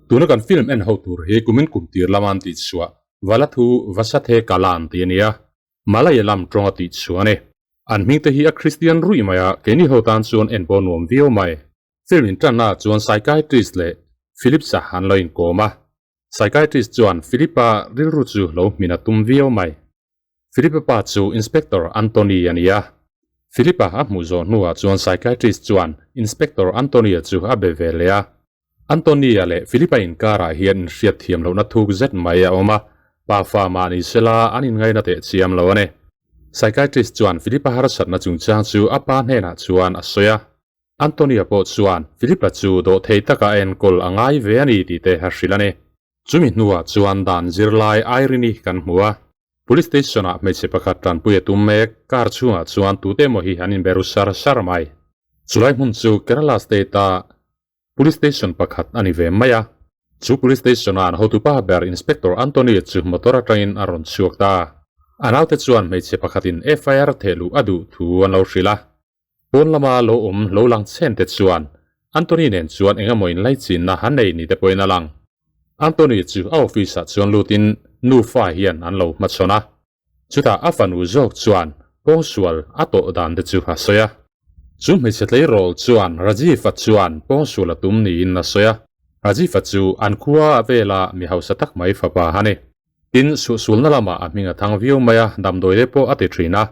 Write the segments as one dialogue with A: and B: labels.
A: Tuna kan film en ho tur hi kumin kum tir lama an tihchhuah Valathu Vasathe Kalan tih a ni a, Malayalam tawnga tihchhuah a ni. An hming te hi a Kristian ruih mai a, keini ho tan chuan en pawh nuam viau mai. Film intanna ah chuan psychiatrist leh Philipsa an lo inkawm a, psychiatrist chuan Philip-a rilru chu lo hmin a tum viau mai. Philip-a pa chu Inspector Anthony a ni a. Philip-a a hmuh zawh hnuah chuan psychiatrist chuan Inspector Anthony-a chu a be ve leh a. Anthony-a leh Philip-a inkarah hian inhriat thiam lohna thuk zet mai a awm a, pa fa mah ni sela an inngaina teh chiam lo a ni. Psychiatrist chuan Philip-a harsatna chungchang chu a pa hnenah chuan a sawi a. Anthony-a pawh chuan Philip-a chu dawhthei taka a enkawl a ngai ve a ni tih te a hrilh a ni. Chumi hnuah chuan dan zirlai Irene-i kan hmu a, Police Station-ah hmeichhe pakhat tanpui a tum mek, car chhungah chuan tute emaw hi an inbe ru sar sar mai. Chulai hmun chu Kerala State-a Police Station pakhat a ni ve mai a. Chu Police Station-a an hotupa ber Inspector Anthony chu motor atangin a rawn chhuak ta. A naute chuan hmeichhe pakhatin FIR thehluh a duh thu an lo hrilh a. Pawn lama lo awm lo lang chen te chuan Anthony nen chuan eng emaw inlaichinna han nei ni te pawhin a lang. Anthony chu a office ah chuan lutin nufa hian an lo hmachhawn a. Chutah a fanu zawk chuan pawngsual a tawh dan te chu a sawi a. Chu hmeichhe tleirawl chuan Rajiv-a chuan pawngsual a tum niin a sawi a. Rajiv-a chu an khua vela mi hausa tak mai fapa a ni. Tin, suhsulna lamah a hming a thang viau mai a, damdawi te pawh a ti thin a.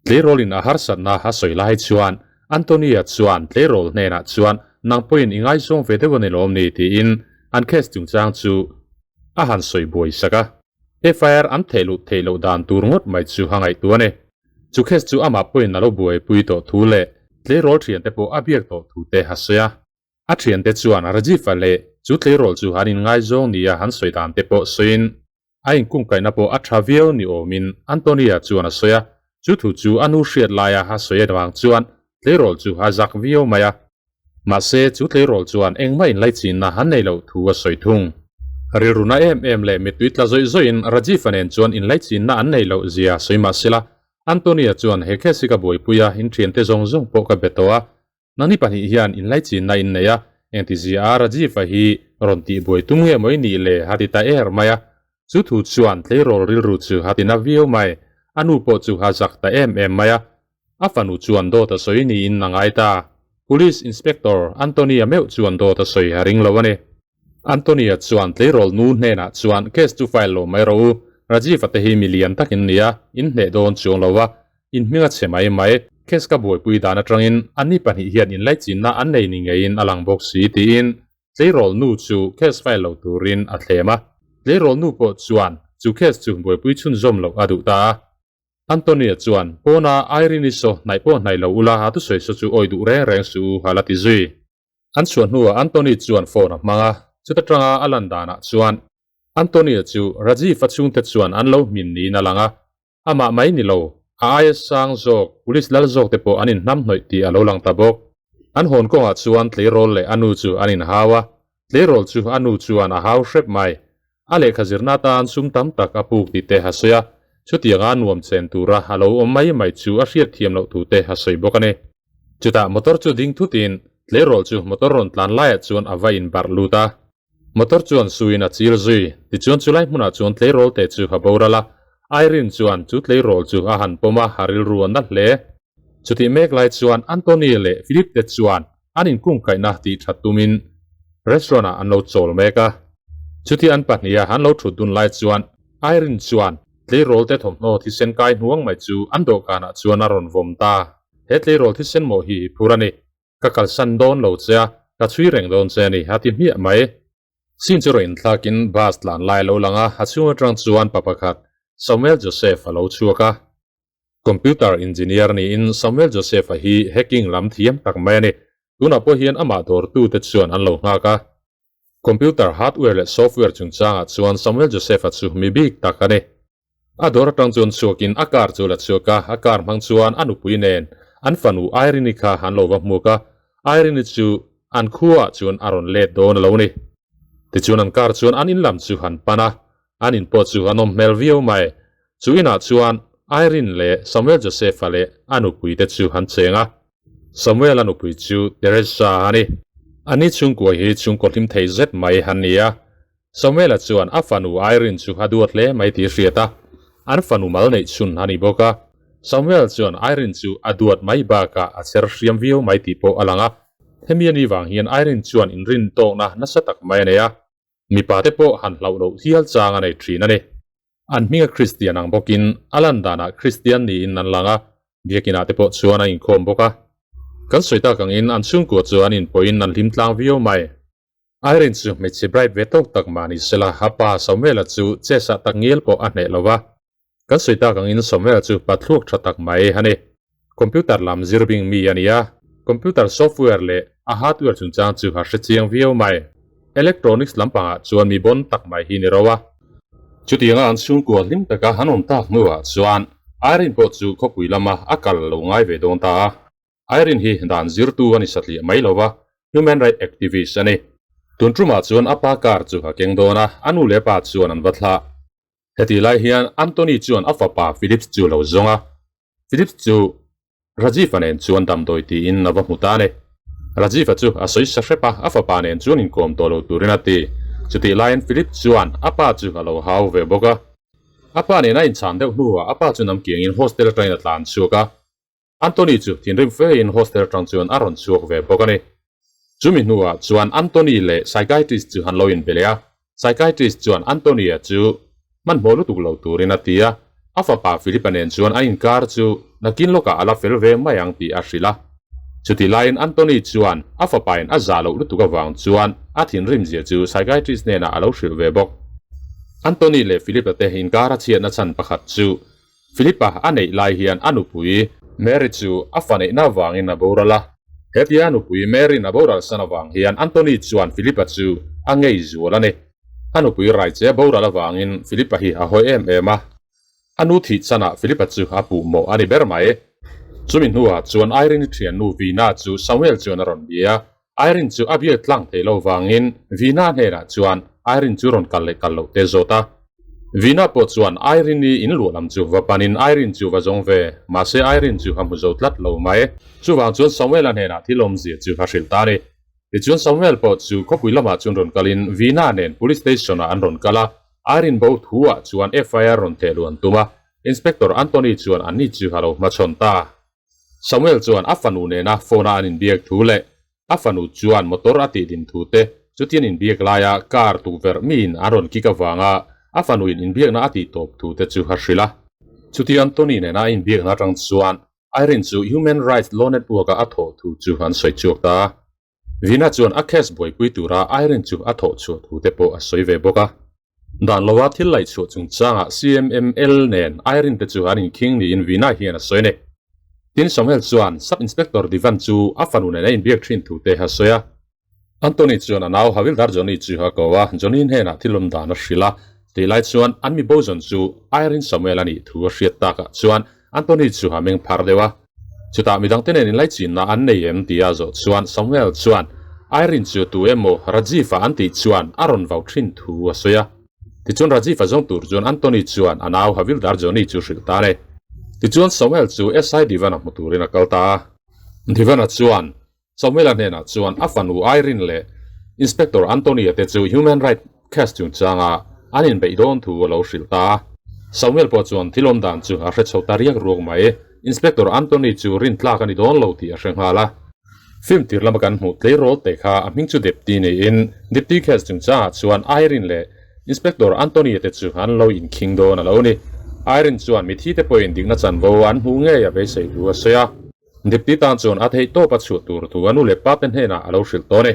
A: Tleirawlin a harsatna a sawi lai chuan Antonia chuan tleirawl hnenah chuan nang pawhin i ngaizawng ve deuh a ni lawm ni tiin an case chungchang chu a han sawi buai sak a. FIR an theh luh theih loh dan tur ngawt mai chu a ngaihtuah a ni. Chu case chu amah pawhin a lo buaipui tawh thu leh tleirawl thiante pawh a biak tawh thu te a sawi a. A thiante chuan Rajiv-a leh chu tleirawl chu an inngaizawng nia an sawi dan te pawh sawiin A inkungkaihna pawh a tha viau ni awmin Antonia chuan a sawi a, chu thu chu a nu hriat laia a sawi avang chuan tleirawl chu a zak viau mai a. Mahse, chu tleirawl chuan engmah inlaichinna an nei loh thu a sawi thung. Rilruna em em leh mittui tla zawih zawihin Rajiv-a nen chuan inlaichinna an nei loh zia sawi mah sela, Antonia chuan he case hi ka buaipui a, in thiante zawng zawng pawh ka be tawh a, Nangni pahnih hian inlaichinna in nei a, engtizia a Rajiv-a hi rawn tih buai tum nge maw i nih le? a ti ta er mai a. Chu thu chuan tleirawl rilru chu a ti na viau mai. A nu pawh chu a zak ta em em mai a. A fanu chuan dawt a sawi niin a ngai ta. Police Inspector Anthony-a meuh chuan dawt a sawi a ring lo a ni. Anthony-a chuan tleirawl nu hnenah chuan case chu file lo mai rawh u. Rajiv-a te hi mi lian tak in ni a, in hneh dawn chuang lo a, In hming a chhe mai mai. Case ka buaipui dan atangin anni pahnih hian inlaichinna an nei ni ngeiin a lang bawk si tiin tleirawl nu chu case file lo turin a thlem a. Tleirawl nu pawh chuan chu case chu buaipui chhunzawm loh a duh ta a. Antonia chuan, Pawna Irene-i saw hnaih pawh hnaih lo ula a thusawi saw chu awi duh reng reng suh u a la ti zui. An chhuah hnuah Antony chuan phone a hmang a, chuta tanga a lan danah chuan Antonia chu Rajiv-a chhungte chuan an lo hmin niin a lang a, Amah mai ni lo, a aia sang zawk, police lal zawk te pawh an inhnamhnawih tih a lo lang ta bawk. An hawn kawngah chuan tleirawl leh a nu chu an inhau a, tleirawl chu a nu chuan a hau hrep mai. A lehkha zirna atan sum tam tak a puk tih te a sawi a, chutianga nuam chen tura a lo awm mai mai chu a hriat thiam loh thu te a sawi bawk a ni. Chutah motor chu ding thutin tleirawl chu motor rawn tlan laiah chuan a va inbarh lut a. Motor chuan suin a chil zui, tichuan chulai hmunah chuan tleirawl te chu a boral a, Irene chuan chu tleirawl chu a han pawm a, a rilru a na hle. Chutih mek lai chuan Anthony leh Philip te chuan an inkungkaihna tih that tumin restaurant ah an lo chawl mek a. Chuti an pahniha an lo thut dun lai chuan Irene chuan tleirawl te thawmhnaw thisen kai hnuang mai chu an dawhkanah chuan a rawn vawm ta. He tleirawl thisen mawh hi i phur a ni. Ka kalsan dawn lo che a, ka chhui reng dawn che a ni, a ti hmiah mai. Scene chu rawn inthlakin bus tlan lai a lo lang a, a chhung atang chuan pa pakhat, Samuel Joseph a lo chhuak a. Computer engineer niin Samuel Joseph-a hi hacking lam thiam tak mai a ni. Tunah pawh hian amah dawrtute chuan an lo nghak a. Computer hardware leh software chungchangah chuan Samuel Joseph-a chu mi bik tak a ni. A dawr atang chuan chhuakin a car chu la chhuak a, a car hmang chuan a nupui nen an fanu Irene-i kha an lo va hmuk a, Irene-i chu an khuaah chuan a rawn let dawn a lo ni. Tichuan an car chuan an in lam chu an pan a, an in pawh chu a nawm hmel viau mai. Chu inah chuan Irene leh Samuel Joseph-a leh a nupui te chu an cheng a. Samuel-a nupui chu Teresa a ni. Ani chhungkua hi chhungkaw hlim thei zet mai han ni a. Samuela chuan a fanu Irene chu a duat hle mai tih a hriat a, an fanu mal neih chhun a ni bawk a. Samuel chuan Irene chu a duat mai bakah a cher hriam viau mai tih pawh a lang a. Hemi a nih vang hian Irene chuan inrin tawkna nasa tak mai a nei a, mipa te pawh han hlauh loh hial chang a nei thin a ni. An hminga Kristian ang bawkin a lan danah Kristian niin an lang a, biakinah te pawh chuan a inkhawm bawk a. Kan sawi tak angin an chhungkua chu an inpawhin an hlim tlang viau mai. Irene chu hmeichhe bright ve tawk tak mah ni sela, a pa Samuela chu chess ah tak ngial pawh a hneh lo va. Kan sawi tak angin Samuel chu pa thluak tha tak mai a ni. Computer lam zir bing mi a ni a, computer software leh a hardware chungchang chu a hre chiang viau mai. Electronics lampangah chuan mi bon tak mai hi ni ro a. Chutianga an chhungkua hlim taka an awm tak hnuah chuan Irene pawh chu khawpui lama a kal lo ngai ve dawn ta a. Irene hi dan zirtu a ni satliah mai lo va, human right activist a ni. Tun tumah chuan a pa car chu a keng dawn a, a nu leh pa chuan an va thlah. Hetih lai hian Anthony chuan a fapa Philips chu lo zawng a, Philips chu Rajiv-a nen chuan damdawi tiin a va hmu ta a ni. Rajiv-a chu a sawi sa hrep a, a fapa nen chuan inkawm tawh lo turin a ti. Chutih laiin Philip chuan a pa chu a lo hau ve bawk a. A pa nen a inchhan deuh hnuah a pa chu namkiangin hostel atangin a tlan chhuak a. Anthony chu thinrim fein hostel atang chuan a rawn chhuak ve bawk a ni. Chumi hnuah chuan Anthony leh psychiatrist chu han lo inbe leh a, psychiatrist chuan Anthony-a chu hmanhmawh lutuk lo turin a ti a, a fapa Philip-a nen chuan a inkar chu nakin lawkah a la fel ve mai ang tih a hrilh a. Chutih laiin Anthony chuan a fapain a zah loh lutuk avang chuan a thinrim zia chu psychiatrist hnenah a lo hrilh ve bawk. Anthony leh Philip-a te inkar a chhiatna chhan pakhat chu Philip-a a neih lai hian a nupui Mary chu a fa neihna avangin a boral a. Hetia a nupui Mary'n a boral san avang hian Anthony chuan Philip-a chu a ngei zual a ni. A nupui Raiche a boral avangin Philip-a hi a hawi em em a. A nu thih chanah Philip-a chu a puh mawh a ni ber mai. Chumi hnuah chuan Irene-i thiannu Vina chu Samuel chuan a rawn bia a. Irene chu a biak tlang thei lo vangin Vina hnenah chuan Irene chu rawn kal leh kal loh te zawt a. Vina pawh chuan Irene-i in luah lam chu va panin Irene chu va zawng ve, mahse Irene chu a hmu zo tlat lo mai. Chuvang chuan Samuel-a hnenah thil awmzia chu a hrilh ta a ni. Tichuan Samuel pawh chu khawpui lamah chuan rawn kalin Vina nen Police Station-ah an rawn kal a, Irene bo thu-ah chuan FIR rawn theh luh an tum a, Inspector Anthony chuan anni chu a lo hmachhawn ta. Samuel chuan a fanu nena phone-a an inbiak thu leh a fanu chuan motor a tih din thu te chutian inbiak laia car tukverh miin an rawn kick avanga a fanuin inbiakna a tih tawp thu te chu a hrilh a. Chutian Tony nena a inbiakna atang chuan Irene chu Human Rights Law Network-a a thawh thu chu an sawi chhuak ta a. Vina chuan a case buaipui tura Irene chu a thawh chhuah thu te pawh a sawi ve bawk a. Dan lova thil laih chhuah chungchangah CMML nen Irene te chu an inkhing niin Vina hian a sawi a ni. Tin, Samuel chuan Sub Inspector Divan chu a fanu nen a inbiak thin thu te a sawi a. Anthony chuan a nau Havildar Johnny chu a ko a, Johnny hnenah thil awm dan a hrilh a. Tih lai chuan an mi bo zawn chu Irene Samuel a nih thu a hriat takah chuan Anthony chu a meng phar deuh a. Chutah midangte nen inlaichinna an nei em tia zawh chuan Samuel chuan Irene chu tu emaw Rajiv-a an tih chuan a rawn vau thin thu a sawi a. Tichuan Rajiv-a zawng tur chuan Anthony chuan a nau Havildar Johnny chu hrilh ta a ni. Tichuan Samuel chu SI Divan-a hmu turin a kal ta a. Divan-a chuan Samuel-a hnenah chuan a fanu Irene leh Inspector Anthony-a te chu human right case chungchanga an inbeih dawn thu a lo hrilh ta a. Samuel pawh chuan thil awm dan chu a hre chho ta riak ruak mai. Inspector Anthony chu rintlak a ni dawn lo tih a hre nghal a. Film tir lama kan hmuh tleirawl te kha a hming chu Depti niin Depti case chungchangah chuan Irene leh Inspector Anthony-a te chu an lo inkhing dawn a lo ni. Irene chuan mithi te pawhin dikna chanvo an hmuh ngei a beisei thu a sawi a. Dipti tan chuan a theih tawp a chhuah tur thu a nu leh pa te hnenah a lo hrilh tawn e.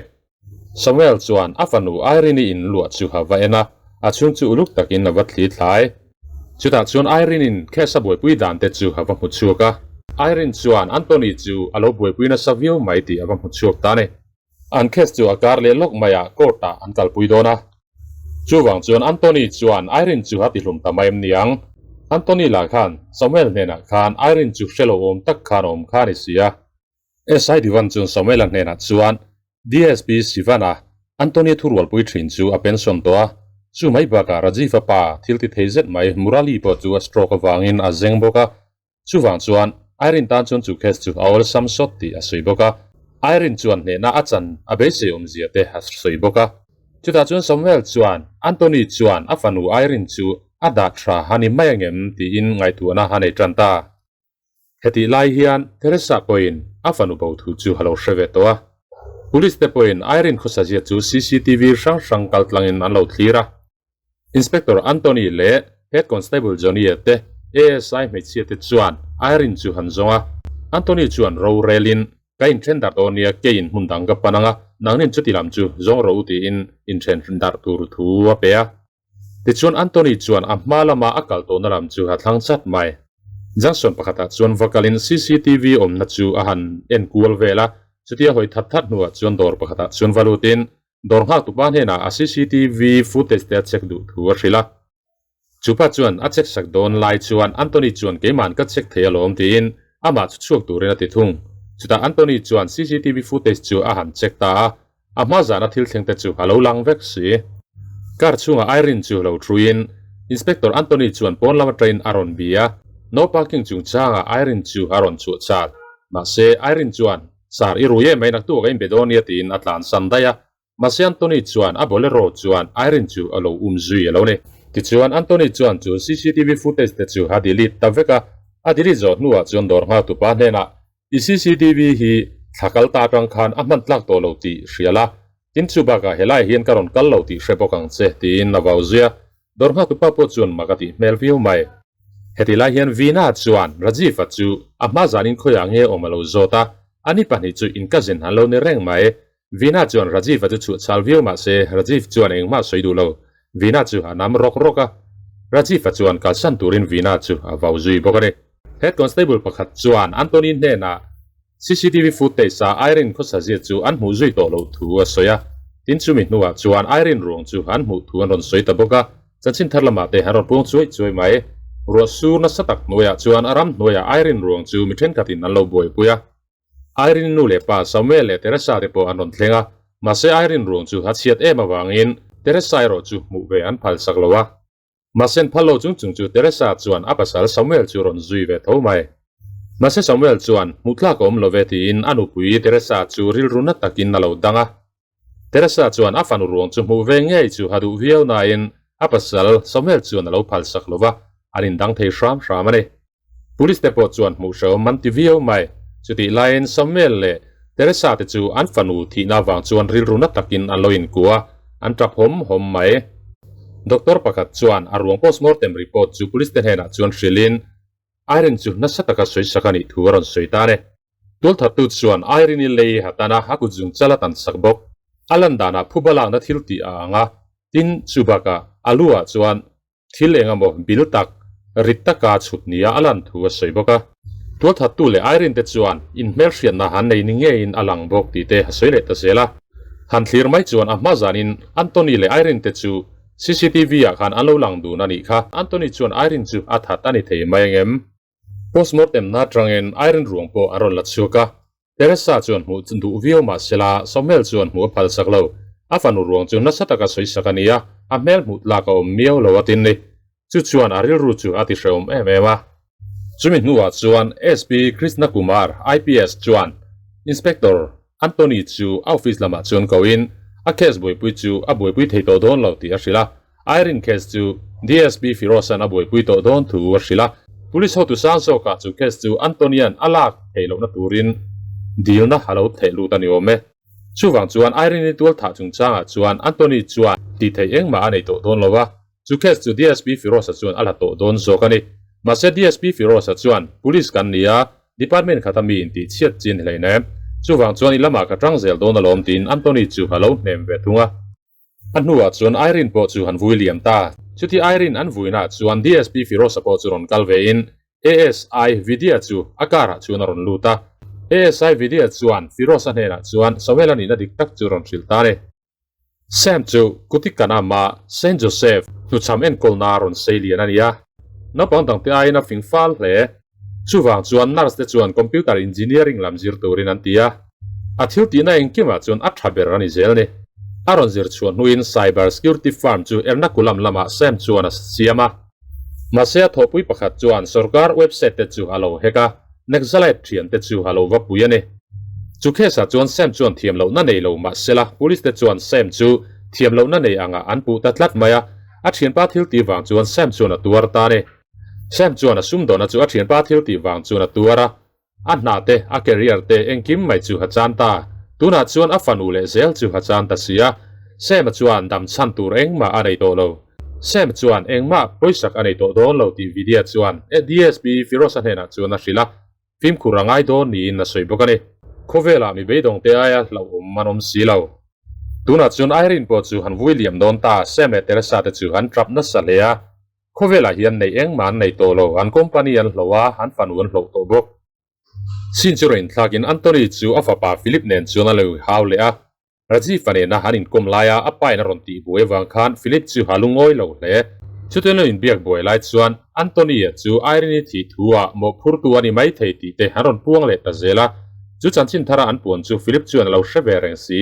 A: Samuel chuan a fanu Irene-i in luah chu a va en a, a chhung chu uluk takin a va thli thlai. Chutah chuan Irene-in case a buaipui dan te chu a va hmu chhuak a. Irene chuan Anthony chu a lo buaipui nasa viau mai tih a va hmu chhuak ta a ni. An case chu a kar leh lawk maiah court-ah an kalpui dawn a. Chuvang chuan Anthony chuan Irene chu a tihlum ta mai em ni ang? Anthony lah khan Samuel hnenah khan Irene chu hre lo awm tak khan a awm kha a ni si a. SI Divan chuan Samuel-a hnenah chuan DSP Sivan-a Anthony thurualpui thin chu a pension tawh a, chu mai bakah Rajiv-a pa thil ti thei zet mai Murali pawh chu a stroke avangin a zeng bawk a. Chuvang chuan Irene tan chuan chu case chu a awlsam sawt tih a sawi bawk a. Irene chuan hnehna a chan a beisei awmzia te a sawi bawk a. Chutah chuan Samuel chuan Anthony chuan a fanu Irene chu a dah tha a ni mai angem tiin ngaihtuahna a nei tan ta. Hetih lai hian Teresa pawhin a fanu bo thu chu a lo hre ve tawh a. Police te pawhin Irene khawsazia chu cctv hrang hrang kal tlangin an lo thlir a. Inspector Anthony leh Head Constable Johnny-a te ASI hmeichhia te chuan Irene chu han zawng a. Anthony chuan ro relin, Ka inthen darh dawn nia, keiin hmun dang ka pan ang a, nangnin chuti lam chu zawng rawh u tiin inthen darh tur thu a pe a. Tichuan Anthony chuan a hma lama a kal tawhna lam chu a thlang chat mai. Junction pakhatah chuan va kalin cctv awmna chu a han en kual vel a, chutia hawi that that hnuah chuan dawr pakhatah chuan va lutin Dawr nghak tupa hnenah a cctv footage te a check duh thu a hrilh a. Chupa chuan a check sak dawn lai chuan Anthony chuan keiman ka check thei alawm tiin amah chu chhuak turin a ti thung. Chutah Anthony chuan cctv footage chu a han check ta a, a hma zana thil thleng te chu a lo lang vek si. Car chhungah Irene chu lo thuin Inspector Anthony chuan pawn lama train a rawn bi a, no parking chungchangah Irene chu a rawn chhuah chal. Mahse Irene chuan Sir, i rui em mai naktu ka inbe dawn nia tiin a tlan san daih a. Mahse Anthony chuan a Bolero chuan Irene chu a lo um zui a lo ni. Tichuan Anthony chuan chu cctv footage te chu a delete ta vek a, a delete zawh hnuah chuan dawr nghaktupa hnenah i cctv hi thla kal ta atang khan a hman tlak tawh lo tih hria la, tin chu bakah helai hian ka rawn kal lo tih hre bawk ang che tiin a vau zui a. Dawr nghaktupa pawh chuan mak a tih hmel viau mai. Heti lai hian Veena chuan Rajiv-a chu a hma zanin khawiah nge awm a lo zawt a, ani pahnih chu in cousin an lo ni reng mai. Veena chuan Rajiv-a chu chhuah chal viau mah se Rajiv chuan engmah sawi duh lo. Veena chu a nam rawk rawk a, Rajiv-a chuan kalsan turin Veena chu a vau zui bawk a ni. Head Constable pakhat chuan Anthony hnenah cctv footage-a Irene khawsazia chu an hmuh zui tawh loh thu a sawi a, tin chumi hnuah chuan Irene ruang chu an hmuh thu an rawn sawi ta bawk a, chanchin thar lamah te an rawn puang chuai chuai mai. Ruah sur nasa tak hnuaiah chuan a ram hnuaiah Irene ruang chu mi thenkhatin an lo buaipui a. Irene nu leh pa Samuel leh Teresa te pawh an rawn thleng a, mahse Irene ruang chu a chhiat em avangin Teresa erawh chu hmuh ve an phalsak lo a. Mahse phal lo chung chung chu Teresa chuan a pasal Samuel chu rawn zui ve tho mai. Mahse Samuel chuan hmuh tlak a awm lo ve tiin a nupui Teresa chu rilru na takin a lo dang a. Teresa chuan a fanu ruang chu hmuh ve ngei chu a duh viau nain a pasal Samuel chuan a lo phal sak lo va, an indang thei hram hram a ni. Police te pawh chuan hmuh hrehawm an ti viau mai. Chutih laiin Samuel leh Teresa te chu an fanu thihna avang chuan rilru na takin an lo inkua a, an tap hawm hawm mai. Doctor pakhat chuan a ruang postmortem report chu police te hnenah chuan hrilhin Irene chu nasa taka sawisak a nih thu a rawn sawi ta a ni. Tualthattu chuan Irene-i lei a tan a, a kut zung chal a tan sak bawk. A lan danah phuba lakna thil tih a ang a, tin chu bakah a lu ah chuan Thil eng emaw bil tak, rit taka chhut nia a lan thu a sawi bawk a. Tualthattu leh Irene te chuan inhmelhriatna han nei ni ngeiin a lang bawk tih te a sawi leh ta zel a. Han thlir mai chuan a hma zanin Anthony leh Irene te chu cctv ah khan an lo lang dun a nih kha. Anthony chuan Irene chu a that a ni thei mai angem? Postmortem na atangin Irene ruang pawh an rawn la chhuak a. Teresa chuan hmuh duh viau mah sela Samuel chuan hmuh a phal sak lo. A fanu ruang chu nasa taka sawi sak a ni a, a hmel hmuh tlak a awm miau lo a tin ni. Chu chuan a rilru chu a ti hrehawm em em a. Chumi hnuah chuan SP Krishna Kumar, IPS, chuan Inspector Anthony chu a office lamah chuan koin a case buaipui chu a buaipui thei tawh dawn lo tih a hrilh a. Irene case chu DSP Firoz-a'n a buaipui tawh dawn thu a hrilh a. Police hotu sang zawkah chu case chu Anthony-a'n a lak theih lohna turin dilna a lo theh lut a ni awm e. Chuvang chuan Irene-i tualthah chungchangah chuan Anthony chuan tih theih engmah a nei tawh dawn lo a, chu case chu DSP Firoz-a chuan a la tawh dawn zawk a ni. Mahse DSP Firoz-a chuan Police kan ni a, Department khata mi intih chhiat chin hleinem. Chuvang chuan i lamah ka tang zel dawn alawm tiin Anthony chu a lo hnem ve thung a. A hnuah chuan Irene pawh chu han vui liam ta. Chuti Irene an vuinaah chuan DSP Firoz-a pawh chu rawn kal vein ASI Vidya chu a car-ah chuan a rawn lut a. ASI Vidya chuan Firoz-a hnenah chuan Samuel-a nihna dik tak chu rawn hrilh ta a ni. Sam chu Kutikanam-a Saint Joseph hnuchham enkawlna rawn sei lian a ni a. Naupang dangte aiin a fing fal hle. Chuvang chuan nurse te chuan computer engineering lam zir turin an ti a, a thil tihna engkimah chuan a tha ber a ni zel ni. A rawn zir chhuah hnuin cyber security firm chu Ernakulam lamah Sam chuan a siam a. Mahse a thawhpui pakhat chuan sorkar website te chu a lo hack a, Naxalite thian te chu a lo va pui a ni. Chu case ah chuan Sam chuan thiam lohna nei lo mah sela police te chuan Sam chu thiam lohna nei angah an puh ta tlat mai a, a thianpa thil tih vang chuan Sam chuan a tuar ta a ni. Sam chuan a sumdawnna chu a thianpa thil tih vang chuan a tuar a, a hna te, a career te engkim mai chu a chan ta. Tunah chuan a fanu leh zel chu a chan ta si a, Sam-a chuan dam chhan tur engmah a nei tawh lo. Sam chuan engmah pawisak a nei tawh dawn lo tih Vidya chuan DSP Firoz-a hnenah chuan a hrilh a, fimkhur a ngai dawn niin a sawi bawk a ni. Khawvelah mi beidawngte aia hlauhawm an awm si lo. Tunah chuan Irene pawh chu han vui liam dawn ta, Sam leh Teresa te chu an tap nasa hle a. Khawvelah hian neih engmah an nei tawh lo, an company an hloh a, an fanu an hloh tawh bawk. Sin chu rawn inthlakin Anthony chu a fapa Philip nen chuan a lo hau leh a. Rajiv-a nena an inkawm laia a pain a rawn tih buai avang khan Philip chu a lungawi lo hle. Chutiang lo inbiak buai lai chuan Anthony-a chu Irene-i thih thu-ah mawhphurtu a ni mai thei tih te an rawn puang leh ta zel a. Chu chanchin thara an puan chu Philip chuan a lo hre ve reng si.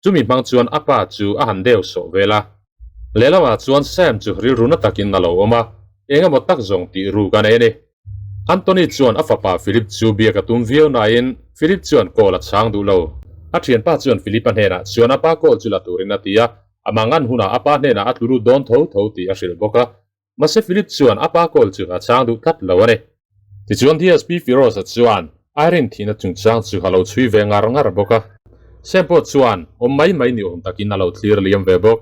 A: Chumi hmang chuan a pa chu a han deu sawh vel a. Lehlamah chuan Sam chu rilru na takin a lo awm a, eng emaw tak zawng tih ruk a nei a ni. Anthony chuan a fapa Philip chu biak a tum viau nain Philip chuan call a chhang duh lo. A thianpa chuan Philip-a hnenah chuan a pa call chu la turin a ti a, a mangan hunah a pa hnenah a tlu lut dawn tho tho tih a hrilh bawk a. Mahse Philip chuan a pa call chu a chhang duh tlat lo a ni. Tichuan DSP Firoz-a chuan Irene thihna chungchang chu a lo chhui ve ngar ngar bawk a. Sam pawh chuan awm mai mai ni awm takin a lo thlir liam ve bawk.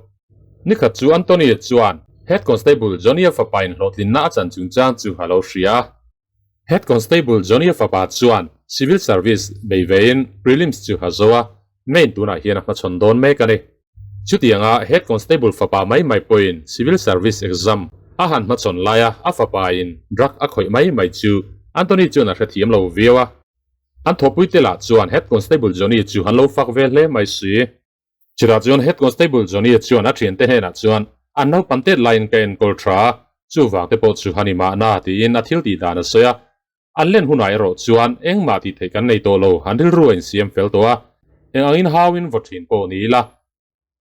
A: Nikhat chu Anthony chuan Head Constable Johnny-a fapa in hlawhtlinna a chan chungchang chu a lo hria a. Head Constable Johnny-a fapa chuan Civil Service bei vein Prelims chu a zo a, Main tunah hian a hmachhawn dawn mek a ni. Chutianga Head Constable fapa mai mai pawhin Civil Service exam a han hmachhawn laia a fapa in drug a khawih mai mai chu Anthony chuan a hrethiam lo viau a. An thawhpuite lah chuan Head Constable Johnny chu an lo fak ve hle mai si. Chutah chuan Head Constable Johnny chuan a thiante hnenah chuan an naupang tet laiin ka enkawl tha a, chuvang te pawh chu a ni mahna tiin a thil tih dan a sawi a. An len hunah erawh chuan engmah tih theih kan nei tawh lo, an rilru a insiam fel tawh a, eng angin hauin vaw thin pawh ni ila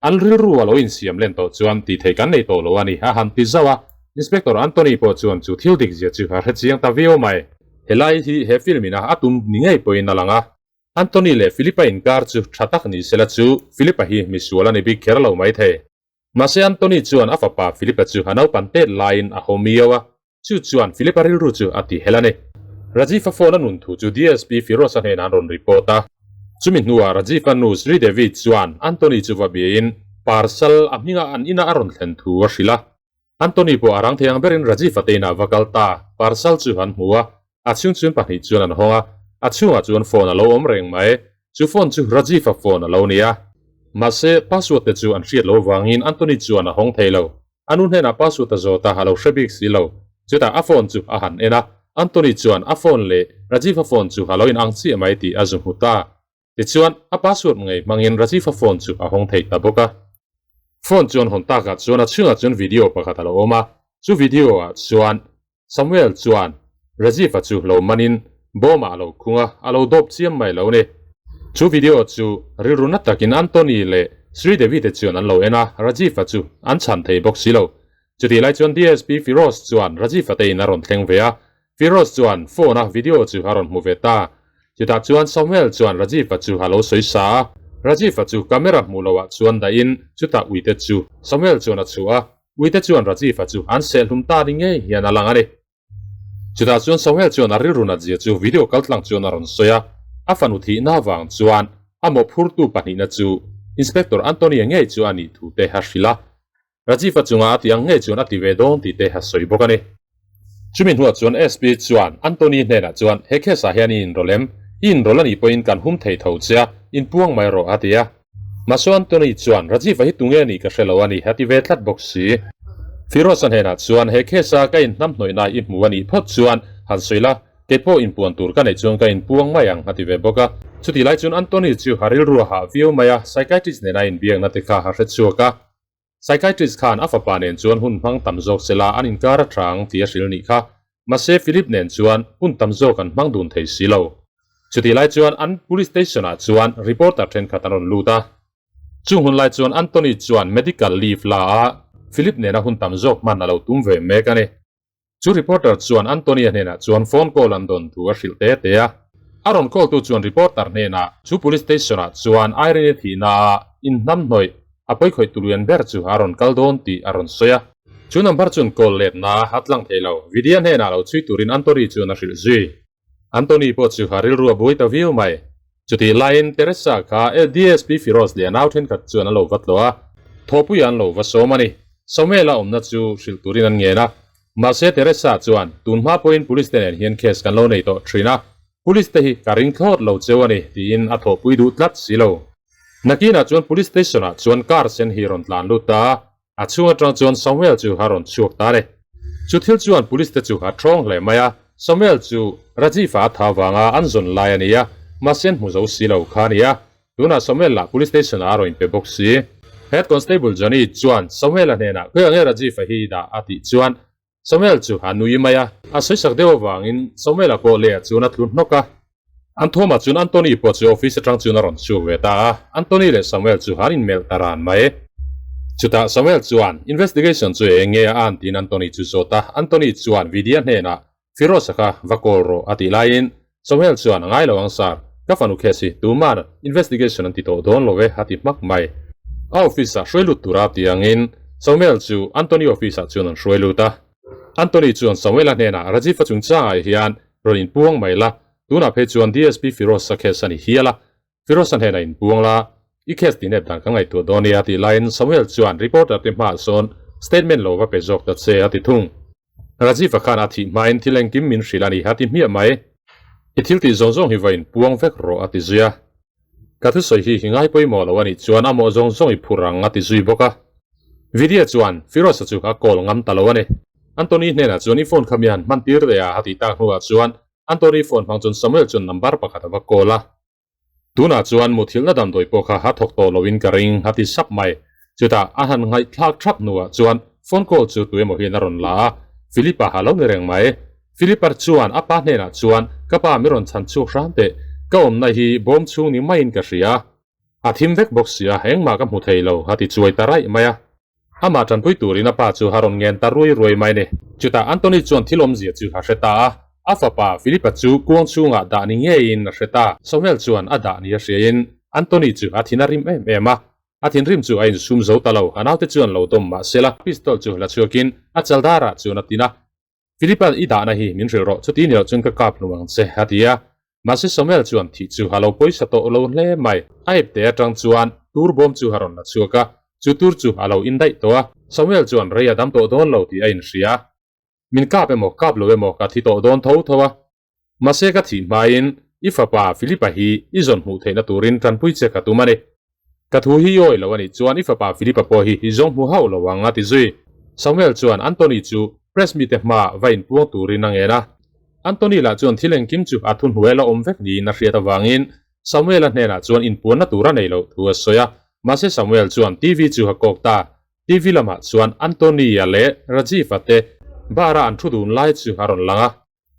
A: an rilru a lo insiam len tawh chuan tih theih kan nei tawh lo a ni a han ti zauh a. Inspector Anthony pawh chuan chu thil dik zia chu a hrechiang ta viau mai. Helai hi he film ina a tum ni ngei pawhin a lang a. Anthony leh Philip-a inkar chu tha tak ni sela chu Philip-a hi misual a ni bik kher lo mai thei. Mahse Anthony chuan a fapa Philip-a chu a naupan tet laiin a haw miau a, chu chuan Philip-a rilru chu a ti hel a ni. Rajiv-a phone a nun thu chu DSP Firoz-a hnenah an rawn report a. Chumi hnuah Rajiv-a nu Sridevi chuan Anthony chu va biain parcel a hminga an ina a rawn thlen thu a hrilh a. Anthony pawh a rang thei ang berin Rajiv-a te inah va kal ta, parcel chu an hmu a, a chhung chuan pahnih chuan an hawng a, a chhungah chuan phone a lo awm reng mai, chu phone chu Rajiv-a phone a lo ni a. Mahse, password te chu an hriat lo vangin Anthony chuan a hawng thei lo. A nu hnenah password a zawt a, a lo hre bik si lo. Chutah a phone chu a han en a, Anthony chuan a phone leh Rajiv-a phone chu a lo inang chiah mai tih a zu hmu ta. Tichuan, a password ngei hmangin Rajiv-a phone chu a hawng thei ta bawk a. Phone chuan hawn takah chuan a chhungah chuan video pakhat a lo awm a, chu video ah chuan Samuel chuan Rajiv-a chu lo manin bawmah a lo khung a, a lo dawp chiam mai lo ni. Chu video chu rilru na takin Anthony leh Sridevi te chuan an lo en a, Rajiv-a chu an chhan thei bawk si lo. Chutih lai chuan DSP Firoz chuan Rajiv-a te in a rawn thleng ve a, Firoz chuan phone a video chu a rawn hmu ve ta. Chutah chuan Samuel chuan Rajiv-a chu a lo sawi sa a. Rajiv-a chu camera hmuh loh ah chuan dah in chutah uite chu Samuel chuan a chhuah a, uite chuan Rajiv-a chu an sehhlum ta ni ngei hian a lang a ni. Chutah chuan Samuel chuan a rilru nat zia chu video kaltlang chuan a rawn sawi a, a fanu thihna avang chuan a mawhphurtu pahnihna chu Inspector Anthony-a ngei chu a nih thu te a hrilh a. Rajiv-a chunga a tih ang ngei chuan a ti ve dawn tih te a sawi bawk a ni. Chumi hnuah chuan SP chuan Anthony hnenah chuan he case ah hian i inrawlh em? I inrawlh a nih pawhin kan hum thei tho che a, inpuang mai rawh a ti a. Mahse Anthony chuan Rajiv-a hi tunge nih ka hre lo a ni a ti ve tlat bawk si. Firoz-a hnenah chuan he case a ka inhnamhnawihna i hmu a nih phawt chuan han sawi la, kei pawh inpuan tur ka neih chuan ka inpuang mai ang a ti ve bawk a. Chutih lai chuan Anthony chu a rilru a hah viau mai a, psychiatrist nena inbiakna te kha a hre chhuak a. Psychiatrist khan a fapa nen chuan hun hmang tam zawk sela an inkar a tha ang tih a hrilh nih kha. Mahse Philip nen chuan hun tam zawk an hmang dun thei si lo. Chutih lai chuan an police station ah chuan reporter thenkhat an rawn lut a. Chung hun lai chuan Anthony chuan medical leave la a Philip nena hun tam zawk hman a lo tum ve mek a ni. Chu reporter chuan Anthony-a hnenah chuan phone call an dawn thu a hrilh te te a. A rawn call tu chuan reporter hnenah chu police station ah chuan Irene thihna ah inhnamhnawih a pawikhawih tuluian ber chu a rawn kal dawn tih a rawn sawi a. Chu number chuan call letna a tlang thei lo. Vidya hnenah lo chhui turin Anthony chuan a hrilh zui. Anthony pawh chu a rilru a buai ta viau mai. Chutih laiin Teresa kha DSP Firoz leh a nau thenkhat chuan a lo va tlawh a, thawhpuiah an lo va sawm a ni. Samuel-a awmna chu hrilh turin an ngen a. Mahse Teresa chuan, Tun hma pawhin police te nen hian case kan lo nei tawh thin a, police te hi ka ring thlawt lo cheu a ni, tiin a thawhpui duh tlat si lo. Nakinah chuan police station ah chuan car sen hi rawn tlan lut ta a, a chhung atang chuan Samuel chu a rawn chhuak ta a ni. Chu thil chuan police te chu a thawng hle mai a, Samuel chu Rajiv-a a tha vanga an zawn lai a ni a, mahse an hmu zo si lo kha a ni a. Tunah Samuel lah police station ah a rawn inpe bawk si. Head Constable Johnny chuan Samuel-a hnenah khawi ange Rajiv-a hi i dah a tih chuan Samuel chu a nui mai a. A sawisak deuh avangin Samuel-a pawh leh ah chuan a tlu hnawk a. An thawmah chuan Anthony pawh chu office atang chuan a rawn chhuak ve ta a, Anthony leh Samuel chu an inmelh ta ran mai. Chutah Samuel chuan investigation chu eng nge a an tiin Anthony chu zawt a, Anthony chuan Vidya hnenah Firoz-a kha va call rawh a tih laiin Samuel chuan a ngai lo ang sir, ka fanu case hi tuman investigation an ti tawh dawn lo e a ti hmak mai. A office-ah hruai lut tura ti angin Samuel chu Anthony office-ah chuan an hruai lut a. Anthony chuan Samuel-a hnenah Rajiv-a chungchangah hian rawn inpuang mai la, tunah phei chuan DSP Firoz-a case a ni hial a, Firoz-a hnenah inpuang la, i case tih nep dan ka ngaihtuah dawn nia tih laiin Samuel chuan reporter te hmaah sawn statement lo va pe zawk ta che a ti thung. Rajiv-a khan a thih hmain thil engkim min hrilh a ni a ti hmiah mai. I thil tih zawng zawng hi va inpuang vek rawh a ti zui a. Ka thusawi hi hi ngai pawimawh lo a nih chuan a mawh zawng zawng i phur ang a ti zui bawk a. Vidya chuan Firoz-a chu a call ngam ta lo a ni. Anthony hnenah chuan i phone kha mi han hman tir leh a a tih tak hnuah chuan Anthony phone hmang chuan Samuel chuan number pakhat a va call a. Tunah chuan muthilhna damdawi pawh kha a thawk tawh loin ka ring a ti sap mai. Chutah a han ngaihthlak thap hnuah chuan phone call chu tuemaw hian a rawn la a, Philip-a a lo ni reng mai. Philip-a chuan a pa hnenah chuan, Ka pa mi rawn chhan chhuak hram teh, ka awmna hi bawm chhung ni maiin ka hria. A thim vek bawk sia, engmah ka hmu thei lo, a ti chuai ta raih mai a. Amah tanpui turin a pa chu a rawn ngen ta ruai ruai mai ni. Chutah Anthony chuan thil awmzia chu a hre ta a, a fapa Philip-a chu kuang chhungah dah ni ngeiin a hre ta. Samuel chuan a dah ni a hriain Anthony chu a thin a rim em em a, a thinrim chu a insum zo ta lo, a naute chuan lo dawm mah sela pistol chu la chhuakin a chaldarah chuan a tin a. Philipan i dahna hi min hrilh rawh, chuti ni loh chuan ka kap hlum ang che, a ti a. Mahse Samuel chuan thih chu a lo pawisa tawh lo hle mai. A ipte atang chuan tur bawm chu a rawn la chhuak a, chu tur chu a lo indaih tawh a. Samuel chuan rei a dam tawh dawn lo tih a inhria. Min kap emaw kap lo emaw ka thi tawh dawn tho tho a. Mahse ka thih hmain i fapa Philipa hi i zawn hmuh theihna turin tanpui che ka tum a ni. Ka thu hi i awi lo a nih chuan i fapa Philipa pawh hi i zawng hmu hauh lo ang a ti zui. Samuel chuan Anthony chu press mite hmaah va inpuang turin a ngen a. Anthony lah chuan thil engkim chu a thuhnuai la awm vek niin a hriat avangin Samuel-a hnenah chuan inpuanna tur a nei loh thu a sawi a. Mahse Samuel chuan TV chu a kawk ta. TV lamah chuan Anthony-a leh Rajiv-a te bar-a an thu dun lai chu a rawn lang a.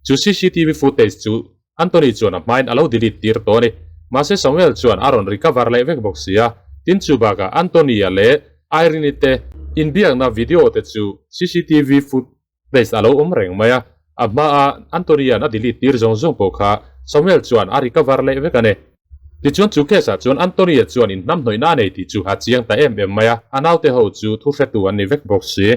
A: Chu cctv footage chu Anthony chuan a hmain a lo delete tir tawh a ni. Mahse Samuel chuan a rawn recover leh vek bawk si a. Tin chu bakah Anthony-a leh Irene-i te inbiakna video te chu cctv footage a lo awm reng mai a. A hmaa Anthony-a'n a delete tir zawng zawng pawh kha Samuel chuan a recover leh vek a ni. Tichuan chu case ah chuan Anthony-a chuan inhnamhnawihna a nei tih chu a chiang ta em em mai a, a naute ho chu thu hretu an ni vek bawk si.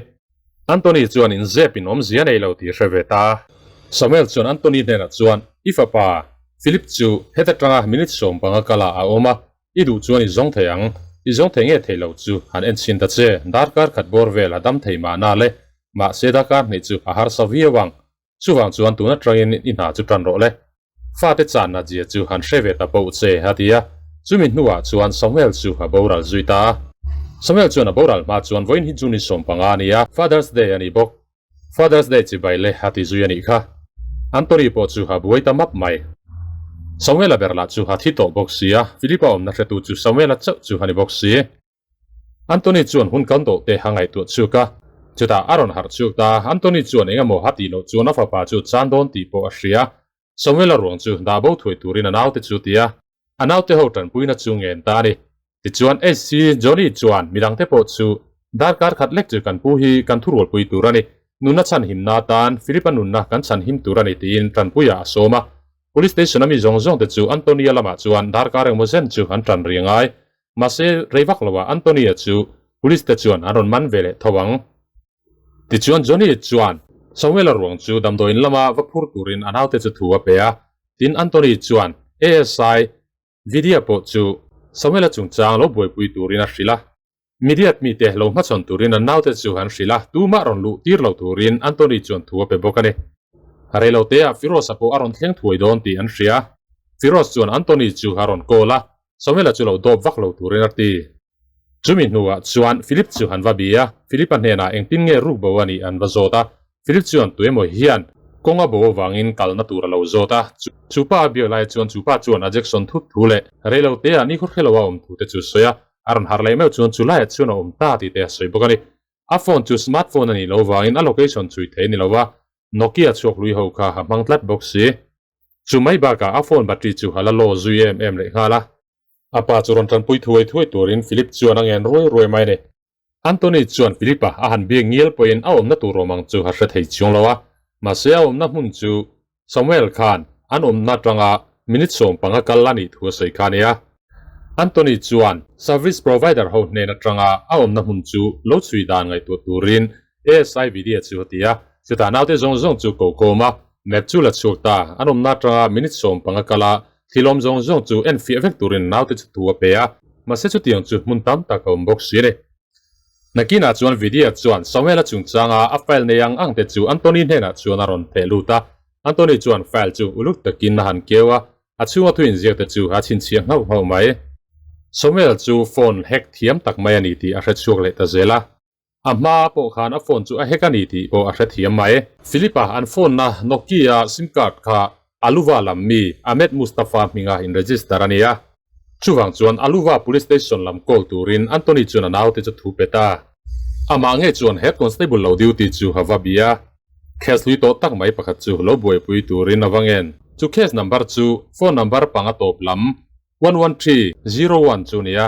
A: Anthony chuan inzep in awmzia nei lo tih hre ve ta. Samuel chuan Anthony hnenah chuan, I fapa, Philip chu heta tanga minute 15 kala a awm a, i duh chuan i zawng thei ang. I zawng thei nge thei lo chu han en chhin ta che, darkar khat bawr vel a dam thei mahna le, mahse darkar hnih chu a harsa viau ang. Chuvang chuan tun atangin i hna chu tan rawh le. Fate channa zia chu han hre ve ta poh che, a ti a. Chumi hnuah chuan Samuel chu a boral zui ta a. Samuel chuan a boral hma chuan vawiin hi June 15 a ni a, Father's Day a ni bawk. Father's Day chibai le a ti zui a nih kha. Anthony pawh chu a buai ta map mai. Samuel-a ber lah chu a thi tawh bawk si a, Philip-a awmna hretu chu Samuel-a chauh chu a ni bawk si. Anthony chuan hun kan dawh te a ngaihtuah chuk a, chutah a rawn harh chuk ta. Anthony chuan eng emaw a tih loh chuan a fapa chu chan dawn tih pawh a hria. Samuel-a ruang chu dah bo thuai turin a naute chu ti a, a naute ho tanpuina chu ngen ta a ni. Tichuan HC Johnny chuan midangte pawh chu darkar khat lek chu kan pu hi kan thurualpui tur a ni, nunna chhanhimna atan Philip-a nunna kan chhanhim tur a ni tiin tanpuiah a sawm a. Police station a mi zawng zawng te chu Antonia lamah chuan darkar engmaw zen chu an tan rih ngai. Mahse, rei vak loah Antonia chu police te chuan an rawn man ve leh tho ang. Tichuan Johnny chuan Samuela ruang chu damdawiin lama va phur turin a naute chu thu a pe a. Tin, Anthony chuan ASI Vidya pawh chu Samuela chungchang lo buaipui turin a hrilh a. Midiat mite lo hmachhawn turin an naute chu an hrilh a, tumah rawn luh tir lo turin Anthony chuan thu a pe bawk a ni. Reiloteah Firoz-a pawh a rawn thleng thuai dawn tih an hria. Firoz chuan Anthony chu a rawn call a, Samuel-a chu lo dawp vak lo turin a ti. Chumi hnuah chuan Philip chu an va bi a, Philip-a hnenah engtin nge ruk bo a nih an va zawt a, Philip chuan tuemaw hian kawng a bo avangin kalna tur a lo zawt a, chu pa a biak lai chuan chu pa chuan a Jackson thut thu leh reiloteah ni khawhre lo a awm thu te chu sawi a, A rawn harh leh meuh chuan chu laiah chuan a awm ta tih te a sawi bawk a ni. A phone chu smartphone a nih loh vangin a location chhui thei a ni lo a, Nokia chhuak hlui ho kha a hmang tlat bawk si. Chu mai bakah a phone battery chu a la low zui em em leh nghal a. A pa chu rawn tanpui thuai thuai turin Philip chuan a ngen ruai ruai mai a ni. Anthony chuan Philip-a a han biak ngial pawhin a awmna tur awm ang chu a hre thei chiang lo a, mahse a awmna hmun chu Samuel khan an awmna atanga minute 15 kal a nih thu a sawi kha a nia. Anthony chuan service provider ho hnen atanga a awmna hmun chu lo chhui dan ngaihtuah turin ASI video chu a ti a, chutah naute zawng zawng chu ko kawm a, map chu la chhuak ta, an awmna atanga minute 15 kal a thilawm zawng zawng chu enfiah vek turin naute chu thu a pe a, mahse chutiang chu hmun tam tak a awm bawk si a ni. Nakinah chuan Vidya chuan Samuel-a chungchanga a file nei ang ang te chu Anthony hnenah chuan a rawn theh lut a. Anthony chuan file chu uluk takin a han keu a, a chhunga thu inziak te chu a chhinchhiah nghauh nghauh mai. Samuel chu phone hack thiam tak mai a ni tih a hre chhuak leh ta zel a. A hma pawh khan a phone chu a hack a ni tih pawh a hre thiam mai. Philip-a an phone-na Nokia sim card kha Aluva lam mi Ahmed Mustafa hminga in register a ni a. Chuvang chuan Aluva Police Station lam call turin Anthony chuan a naute chu thu pe ta. Amah ngei chuan Head Constable lo duty chu a va bia. Case hlui tawh tak mai pakhat chu lo buaipui turin a va ngen. Chu case number chu phone number panga tawp lam 11301 chu nia.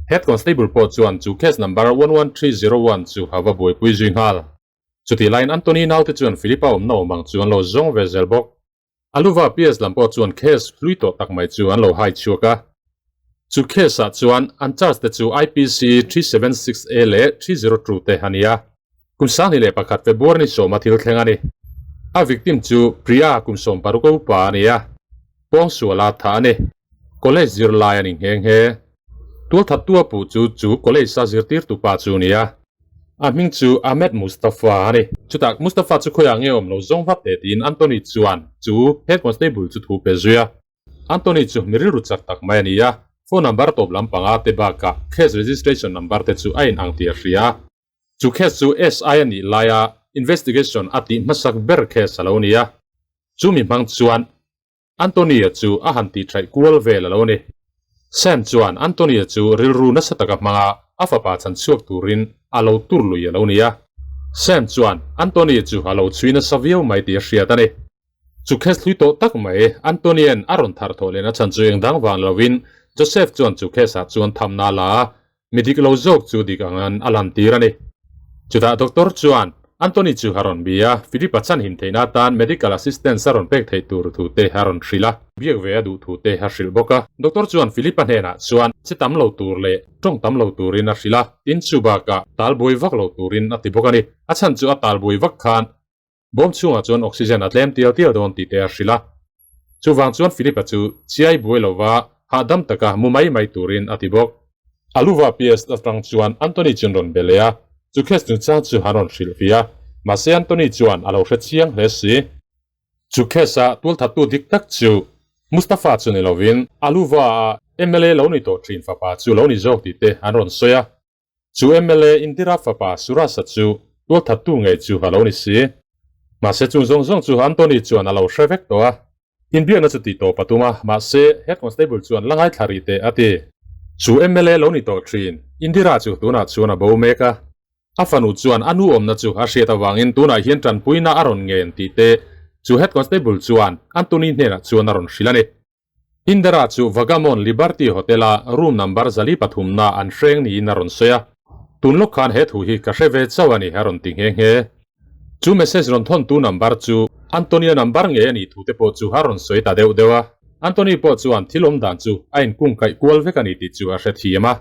A: Head Constable pawh chuan chu case number 11301 chu a va buaipui zui nghal. Chutih laiin Anthony naute chuan Philip-a awmna awm ang chu an lo zawng ve zel bawk. Aluva PS lam pawh chuan case hlui tawh tak mai chu an lo hai chhuak a. Chu case ah chuan an charge te chu IPC 376A leh 302 te a ni a. Kum 21 February ni sawma thil thleng a ni. A victim chu Priya kum 16 a upa a ni a. Pawngsuala tha a ni. College zirlai a ni nghe nghe. Tualthattu a puh chu chu college a zirtirtu pa chu a ni a. A hming chu Ahmed Mustafa a ni. Chutah Mustafa chu khawiah nge awm lo zawng vat teh tiin Anthony chuan chu head constable chu thu pe zui a. Anthony chu mi rilru chak tak mai a ni a, phone number tawp lampanga te bakah case registration number te chu a in ang tih a hria a. Chu case chu SI a nih laia investigation a tih hmasak ber case a lo ni a. Chu mi hmang chuan Antonia chu a han tihṭhaih kual vel a lo ni. Sam chuan Antonia chu rilru nasa taka hmanga a fapa chhan chhuak turin a lo tur lui a lo ni a. Sam chuan Antonia chu a lo chhui nasa viau mai tih a hriat a ni. Chu case hlui tawh tak mai Antonia'n a rawn thar thawh lehna chhan chu eng dang vang lovin Joseph chuan chu case ah chuan thamna a la a, Mi dik lo zawk chu dik angin a lantir a ni. Chutah doctor chuan Anthony chu a rawn bia a, Philip-a chhanhim theihna atan medical assistance a rawn pek theih tur thu te a rawn hrilh a, biak ve a duh thu te a hrilh bawk a. Doctor chuan Philip-a hnenah chuan che tam lo tur leh tawng tam lo turin a hrilh a, tin chu bakah talbuai vak lo turin a ti bawk a ni. A chhan chu a talbuai vak khan Bawm chhungah chuan oxygen a tlem tial tial dawn tih te a hrilh a. Chuvang chuan Philip-a chu chiai buai lova hahdam taka mu mai mai turin a ti bawk. Aluva PS atang chuan Anthony chuan rawn be leh a, chu case chungchang chu an rawn hrilh ve a, mahse Anthony chuan a lo hre chiang hle si. Chu case-a tualthattu dik tak chu Mustafa chu ni lovin Aluva-a mla lo ni tawh thin fapa chu lo ni zawk tih te an rawn sawi a. Chu mla Indira fapa Surasa chu tualthattu ngei chu a lo ni si. Mahse chung zawng zawng chu Anthony chuan a lo hre vek tawh a. Inbiakna chu tih tawp a tum a, mahse Head Constable chuan la ngaithla rih teh a ti. Chu mla lo ni tawh thin Indira chu tunah chuan a bo mek a. A fanu chuan a nu awmna chu a hriat avangin tunah hian tanpuina a rawn ngen tih te chu Head Constable chuan Anthony hnenah chuan a rawn hrilh a ni. Indira chu Vagamon Liberty Hotel-a room number 403 na an hreng niin a rawn sawi a. Tun lawk khan he thu hi ka hre ve chauh a ni a rawn ti nghe nghe. Chu message rawn thawntu number chu Anthony-a number ngei a nih thu te pawh chu a rawn sawi ta deuh deuh a. Anthony pawh chuan thil awm dan chu a inkungkaih kual vek a ni tih chu a hrethiam a.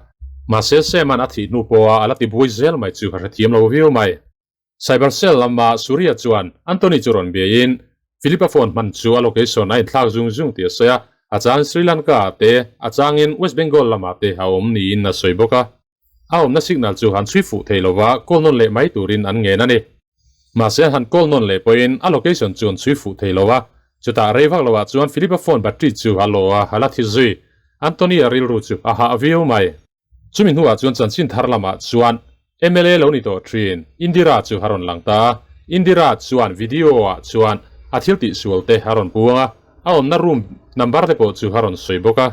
A: Mahse Sam-a'n a thih hnu pawha a la tibuai zel mai chu a hrethiam lo viau mai. Cyber cell lama Surya chuan Anthony chu rawn biaiin Philip-a phone hman chu a location a inthlak zung zung tih a sawi a, a chang Sri Lanka ah te, a changin West Bengal lamah te a awm niin a sawi bawk a. A awmna signal chu han chhui fuh thei lova call nawn leh mai turin an ngen a ni. Mahse han call nawn leh pawhin a location chu an chhui fuh thei lo a, chutah rei vak loah chuan Philip-a phone battery chu a law a, a la thi zui. Anthony-a rilru chu a hah viau mai. Chumi hnuah chuan chanchin thar lamah chuan mla lo ni tawh thin Indira chu a rawn lang ta a, Indira chuan video ah chuan a thil tihsual te a rawn puang a, a awmna room number te pawh chu a rawn sawi bawk a.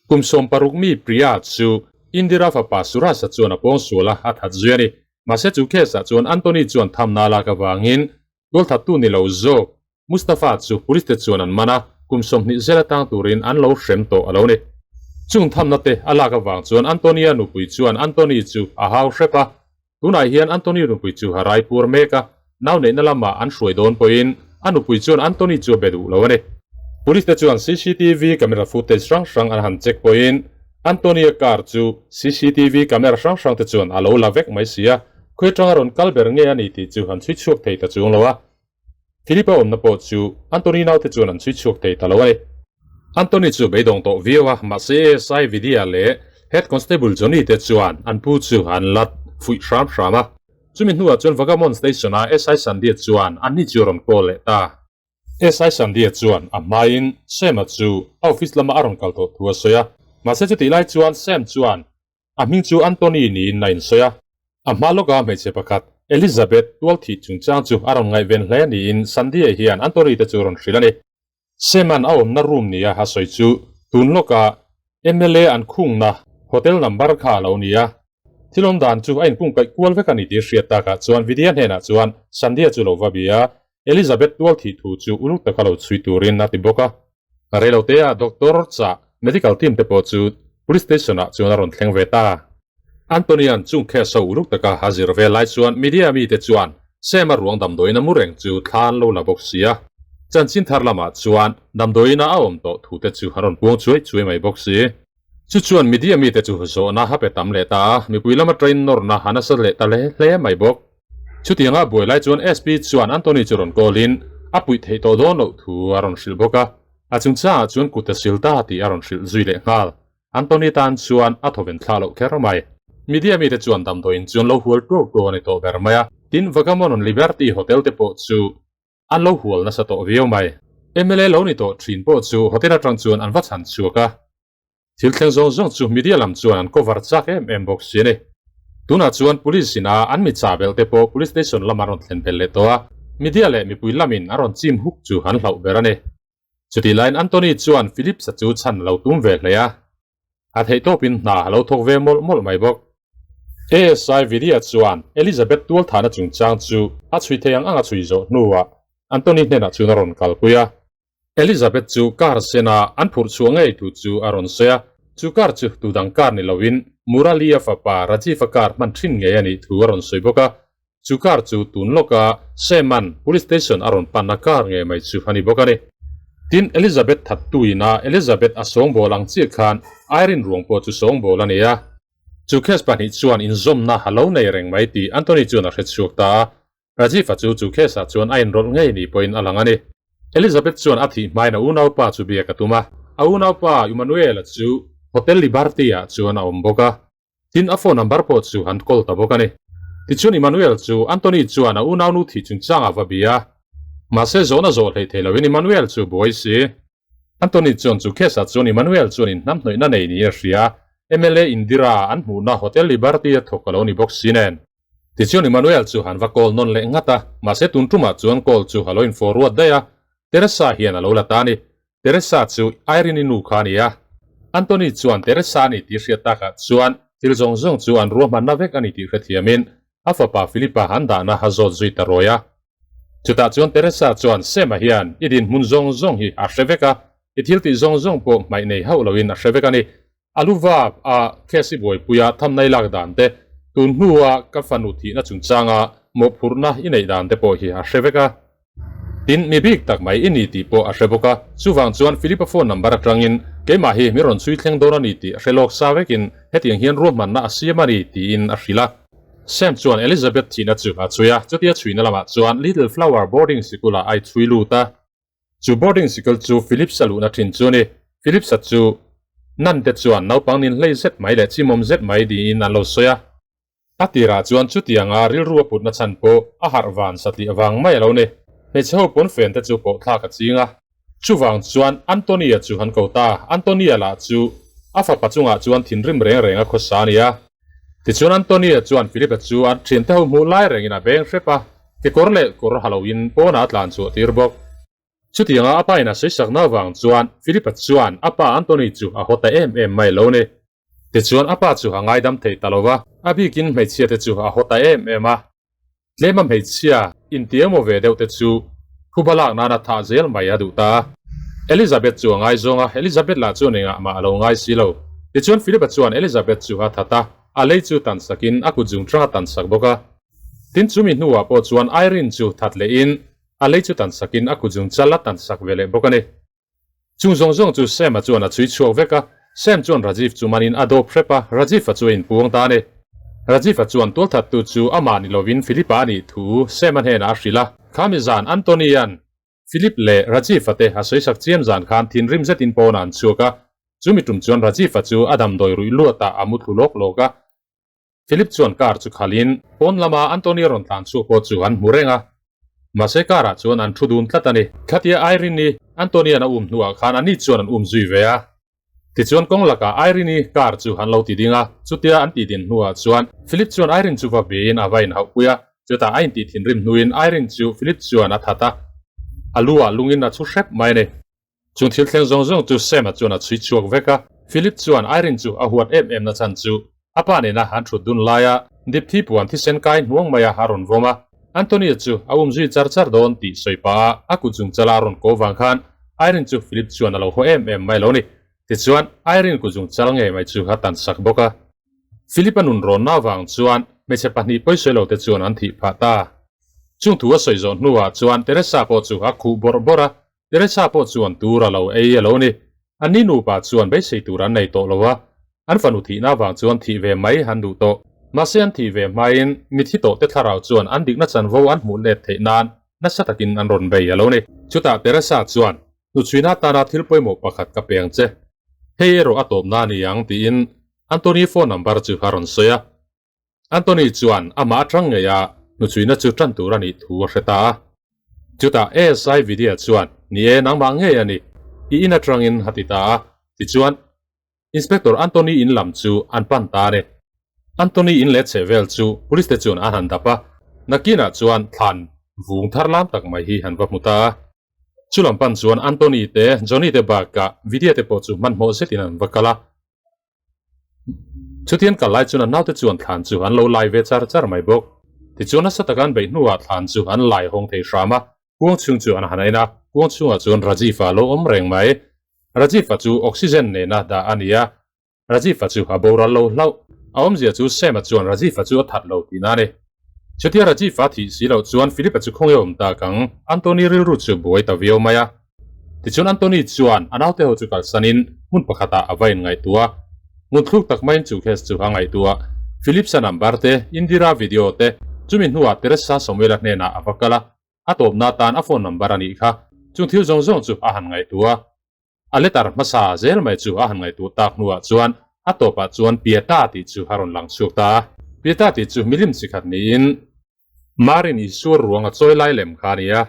A: Kum 16 mi Priya chu Indira fapa Suraj-a chuan a pawng sual a, a that zui a ni. Mahse chu case ah chuan Anthony chuan thamna lak avangin tualthattu ni lo zawk Mustafa chu police te chuan an man a, kum 20 zel atang turin an lo hrem tawh a lo ni. Chung thamna te a lak avang chuan Antonia nupui chuan Antony chu a hau hrep a, tunah hian Antony nupui chu a rai pur mek a, nau neihna lamah an hruai dawn pawhin a nupui chuan Antony chu a be duh lo a ni. Police te chuan cctv camera footage hrang hrang an han check pawhin Antonia car chu cctv camera hrang hrang te chuan a lo la vek mai si a, khawi atanga rawn kal ber nge a ni tih chu han chhui chhuak thei ta chuang lo a. Philip-a awmna pawh chu Anthony naute chuan an chhui chhuak thei ta lo a ni. Anthony chu beidawng tawh viau a, mahse ASI Vidya leh Head Constable Johnny te chuan an pu chu an la fuih hram hram a. Chumi hnuah chuan Vagamon Station-a SI Sandia chuan anni chu a rawn call leh ta. SI Sandia chuan a hmain Sam-a chu a office lama a rawn kal tawh thu a sawi a, mahse chutih lai chuan Sam chuan A hming chu Anthony niin a insawi a. A hma lawka hmeichhe pakhat, Elizabeth, tual thih chungchang chu a rawn ngaihven hle niin Sandy-a hian Anthony te chu a rawn hrilh a ni. Seman a awmna room nia a sawi chu tun lawka mla an khungna hotel number kha a lo ni a. Thil awm dan chu a inkungkaih kual vek a ni tih hriat takah chuan Vidya hnenah chuan Sandy-a chu lo va bia a, Elizabeth tual thih thu chu uluk taka lo chhui turin a ti bawk a. Reilotea doctor chah medical team te pawh chu police station ah chuan a rawn thleng ve ta. Anthony-a'n chung case ho uluk taka a zir ve lai chuan media mite chuan Sam-a ruang damdawiin a mu reng chu thla an lo la bawk si a. Chanchin thar lamah chuan damdawiin a awm tawh thu te chu a rawn puang chuai chuai mai bawk si. Chu chuan media mite chu zawhna a pe tam leh ta a, mipui lama train nawrna a nasa leh ta hle hle mai bawk. Chutianga buai lai chuan SP chuan Anthony chu rawn call in a puih theih tawh dawn loh thu a rawn hrilh bawk a, a chungchangah chuan kut a sil ta tih a rawn hrilh zui leh nghal. Anthony tan chuan a thawven thlah loh kher mai. Media mite chuan damdawiin chu an lo hual tuau tuau a ni tawh ber mai a, tin Vagamon on Liberty Hotel te pawh chu an lo hual nasa tawh viau mai. Mla lo ni tawh thin pawh chu hotel atang chuan an va chhan chhuak a. Thil thleng zawng zawng chu media lam chuan an cover chak em em bawk si a ni. Tunah chuan police ina an mi chah belh te pawh police station lam an rawn thlen belh leh tawh a, media leh mipui lamin an rawn chim huk chu an hlauh ber a ni. Chutih laiin Anthony chuan Phillips-a chu chhan a lo tum ve hle a, a theihtawpin hna a lo thawk ve mawlh mawlh mai bawk. ASI Vidya chuan Elizabeth tualthahna chungchang chu a chhui thei ang ang a chhui zawh hnuah Anthony hnenah chuan a rawn kalpui a. Elizabeth chu car sena an phurh chhuah ngei thu chu a rawn sawi a, chu car chu tu dang car ni loin Murali-a fapa Rajiv-a car hman thin ngei a nih thu a rawn sawi bawk a, chu car chu tun lawka Seman Police Station a rawn panna car ngei mai chu a ni bawk a ni. Tin, Elizabeth thattuina Elizabeth a sawngbawl ang chiah khan Irene ruang pawh chu sawngbawl a ni a, chu case pahnih chuan inzawmna a lo nei reng mai tih Anthony chuan a hre chhuak ta a, Rajiv-a chu chu case-ah chuan a inrawlh ngei ni pawhin a lang a ni. Elizabeth chuan a thih hmain a unaupa chu biak a tum a. A unaupa Emmanuel-a chu Hotel Liberty-ah chuan a awm bawk a. Tin, a phone number pawh chu an call ta bawk a ni. Tichuan Emmanuel chu Anthony chuan a unaunu thih chungchangah va bia a. Mahse zawhna zawh hleih thei loin Emmanuel chu buai si. Anthony chuan chu case-ah chuan Emmanuel chuan inhnamhnawihna nei niin a hria a, mla Indira an hmuhna Hotel Liberty-a thawk a lo ni bawk si nen. Tichuan Emmanuel chu han va call nawn leh nghat a, mahse tun tumah chuan call chu a lo in forward daih a, Teresa hian a lo la ta a ni. Teresa chu Irene-i nu kha a ni a. Anthony chuan Teresa a ni tih hriat takah chuan thil zawng zawng chu an ruahmanna vek a ni tih hrethiamin a fapa Philip-a an dahna a zawt zui ta rawi a. Chutah chuan Teresa chuan Sam-a hian i dinhmun zawng zawng hi a hre vek a, i thil tih zawng zawng pawh hmaih nei hauh loin a hre vek a ni. A lu vap a case i buaipuia thamnai lak dan te, Tun hnua ka fanu thihna chungchanga mawhphurhna i neih dan te pawh hi a hre vek a. Tin, mi bik tak mai i ni tih pawh a hre bawk a. Chuvang chuan Philip-a phone number atangin keimah hi min rawn chhui thleng dawn a ni tih a hre lawk sa vekin hetiang hian ruahmanna a siam a ni tiin a hrilh a. Sam chuan Elizabeth thihna chu a chhui a, chutia chhuina lamah chuan Little Flower Boarding Sikul-ah a i chhui lut a. Chu boarding sikul chu Phillips-a luhna thin chu a ni. Phillips-a chu Nan te chuan naupang nin hlei zet mai leh chimawm zet mai niin an lo sawi a. A tirah chuan chutianga rilru a putna chhan pawh a harh van satliah vang mai a lo ni. Hmeichhe ho pawn fen te chu pawh thlak a ching a. Chuvang chuan Antonia chu han ko ta. Antonia lah chu a fapa chungah chuan thinrim reng reng a khawsa a ni a. Tichuan Antonia chuan Philip-a chu a thiante ho hmuh lai rengin a beng hrep a, kekawr leh kawr ha loin pawnah a tlan chhuah tir bawk. Chutianga a pa in a sawisakna avang chuan Philip-a chuan a pa Antony chu a haw ta em em mai lo ni. Tichuan a pa chu a ngaidam thei ta lo va, a bikin hmeichhia te chu a haw ta em em a. Tlema hmeichhia intiemaw ve deuh te chu phuba lak nana thah zel mai a duh ta a. Elizabeth chu a ngaizawng a, Elizabeth lah chuan engah mah a lo ngai si lo. Tichuan Philip-a chuan Elizabeth chu a that a, a lei chu tan sakin a kut zung tanga tan sak bawk a. Tin chumi hnuah pawh chuan Irene chu that lehin a lei chu tan sakin a kut zung chal a tan sak ve leh bawk a ni. Chung zawng zawng chu Sam-a chuan a chhui chhuak vek a, Sam chuan Rajiv chu manin a dawp hrep a, Rajiv-a chu a inpuang ta a ni. Rajiv-a chuan tualthattu chu amah ni lovin Philip-a a nih thu Sam-a hnenah a hrilh a. Khami zan Anthony-a'n Philip leh Rajiv-a te a sawisak chiam zan khan thinrim zetin pawnah an chhuak a, chumi tum chuan Rajiv-a chu a damdawi ruih luatah a mu thlu lawk lawk a. Philip chuan car chu khalhin pawn lama Anthony rawn tlan chhuak pawh chu an hmu reng a, mahse car ah chuan an thu dun tlat a ni. Khatia Irene-i Anthony-a'n a um hnuah khan ani chuan an um zui ve a. Tichuan kawng lakah Irene-i car chu an lo ti ding a, chutia an tih din hnuah chuan Philip chuan Irene chu va biin a va inhauhpui a, chutah a intih thinrim hnuin Irene chu Philip chuan a that a, a lu ah lungin a chhu hrep mai a ni. Chung thil thleng zawng zawng chu Sam-a chuan a chhui chhuak vek a. Philip chuan Irene chu a huat em em na chhan chu a pa nena an thut dun laia dipthi puan thisen kai hnuang maia a rawn vawm a. Antonia chu a um zui char char dawn tih sawi pah a a kut zung chala a rawn ko vang khan Irene chu Philip chuan a lo haw em em mai lo ni. Tichuan Irene kut zung chal ngei mai chu a tan sak bawk a. Philip-a nun rawnna avang chuan hmeichhe pahnih pawisawi lo te chuan an thih phah ta. Chung thu a sawi zawh hnuah chuan Teresa pawh chu a khuh bawrh bawrh a. Teresa pawh chuan tur a lo ei a lo ni. Anni nupa chuan beisei tur an nei tawh lo a, an fanu thihna avang chuan thih ve mai an duh tawh. Mahse an thih ve hmain mithi tawh te thlarau chuan an dikna chanvo an hmuh let theih nan nasa takin an rawn bei a lo ni. Chutah Teresa chuan, Hnuchhuina atana thil pawimawh pakhat ka pe ang che. Hei erawh a tawpna a ni ang tiin Anthony phone number chu a rawn sawi a. Anthony chuan amah atang ngei a hnuchhuina chu tan tur a nih thu a hre ta a. Chutah ASI Vidya chuan, Ni e, nangmah ngei a ni. I in atangin a ti ta a. Tichuan, Inspector Anthony in lam chu an pan ta a ni. Anthony in leh chheh vel chu police te chuan an han dap a. Nakinah chuan thlan vung thar lam tak mai hi han va hmu ta a. Chu lam pan chuan Anthony te, Johnny te bakah Vidya te pawh chu hmanhmawh zetin an va kal a. Chutian kal lai chuan a naute chuan thlan chu an lo lai ve char char mai bawk. Tichuan nasa taka an beih hnuah thlan chu an lai hawng thei hram a, kuang chhung chu an han en a, kuang chhungah chuan Rajiv-a a lo awm reng mai. Rajiv-a chu oxygen nena dah a ni a, Rajiv-a chu a boral lo hlauh. A awmzia chu Sam-a chuan Rajiv-a chu a that lo tihna a ni. Chutia Rajiv-a thih si loh chuan Philip-a chu khawnge awm tak ang? Anthony rilru chu buai ta viau mai a. Tichuan Anthony chuan a naute ho chu kalsanin hmun pakhatah a va inngaihtuah a. Ngunthluk tak maiin chu case chu a ngaihtuah. Philipsa number te, Indira video te, chumi hnuah Teresa Samuela hnenah a va kal a, a tawpna atan a phone number a nih kha. Chung thil zawng zawng chu a han ngaihtuah a. A letter hmasa zel mai chu a han ngaihtuah tak hnuah chuan a tawpah chuan Pieta tih chu a rawn lang chhuak ta a. Pieta tih chu milim chi khat niin Marin Isua ruang a chawi lai lem kha a ni a.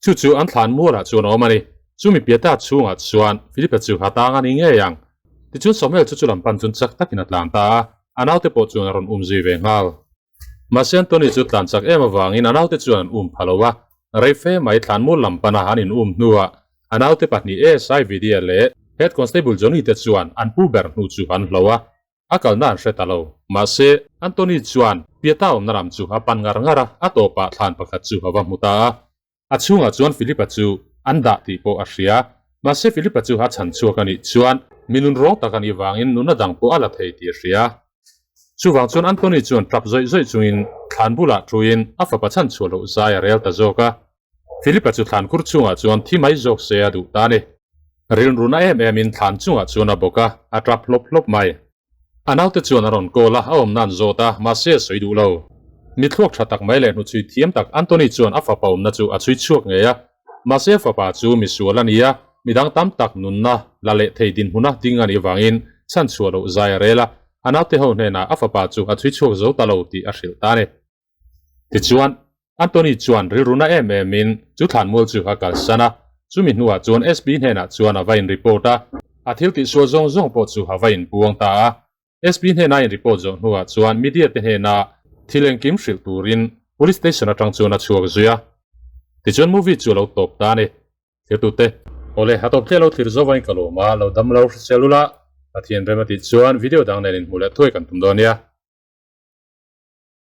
A: Chu chu an thlan mualah chuan a awm a ni. Chumi piata chhungah chuan Philipa chu a tang a ni ngei ang. Tichuan Samuel chu chulam pan chun chak takin a tlan ta a, a naute pawh chuan a rawn um zui ve nghal. Mahse Anthony chu tlan chak em avangin a naute chuan an um pha lo a, rei fe mai thlan mual lam pana an in um hnuah a naute pahnih ASI Vidya leh Head Constable Johnny te chuan an pu ber hnu chu an hlo a, A kalna an hre ta lo. Mahse, Anthony chuan Pieta awmna lam chu a pan ngar ngar a, a tawpah thlan pakhat chu a va hmu ta a. A chhungah chuan Philip-a chu an dah tih pawh a hria. Mahse, Philip-a chu a chhan chhuak a nih chuan mi nun rawng tak a nih vangin nunna dang pawh a la thei tih a hria. Chuvang chuan Anthony chuan tap zawih zawih chungin thlan bulah thuin a fapa chhan chhuah loh zai a rel ta zawk a. Philip-a chu thlan khur chungah chuan thi mai zawk se a duh ta a ni. Rilruna em emin thlan chungah chuan a bawk a, a tap hlawp hlawp mai. A naute chuan a rawn call a, a awm nan zawt a, mahse a sawi duh lo. Mi thluak tha tak mai leh hnuchhui thiam tak Anthony chuan a fapa awmna chu a chhui chhuak ngei a. Mahse a fapa chu misual a ni a, midang tam tak nunna la leh thei dinhmuna ding a nih avangin chhan chhuah loh zai a rel a, a naute ho hnenah a fapa chu a chhui chhuak zo ta lo tih a hrilh ta a ni. Tichuan, Anthony chuan rilru na em emin chu thlanmual chu a kalsan a, chumi hnuah chuan SP hnenah chuan a va in report a, a thil tihsual zawng zawng pawh chu a va inpuang ta a. SP hnena in report zawh hnuah chuan media te hnena thil engkim hrilh turin Police Station atang chuan a chhuak zui a. Tichuan movie chu a lo tawp ta a ni. Thirtute. Awle, a tawp thliah lo thlir zawvain ka lawm a, lo dam lo hrisel ula, Pathian rem a tih chuan video dang nen inhmuh leh thuai kan tum dawn nia.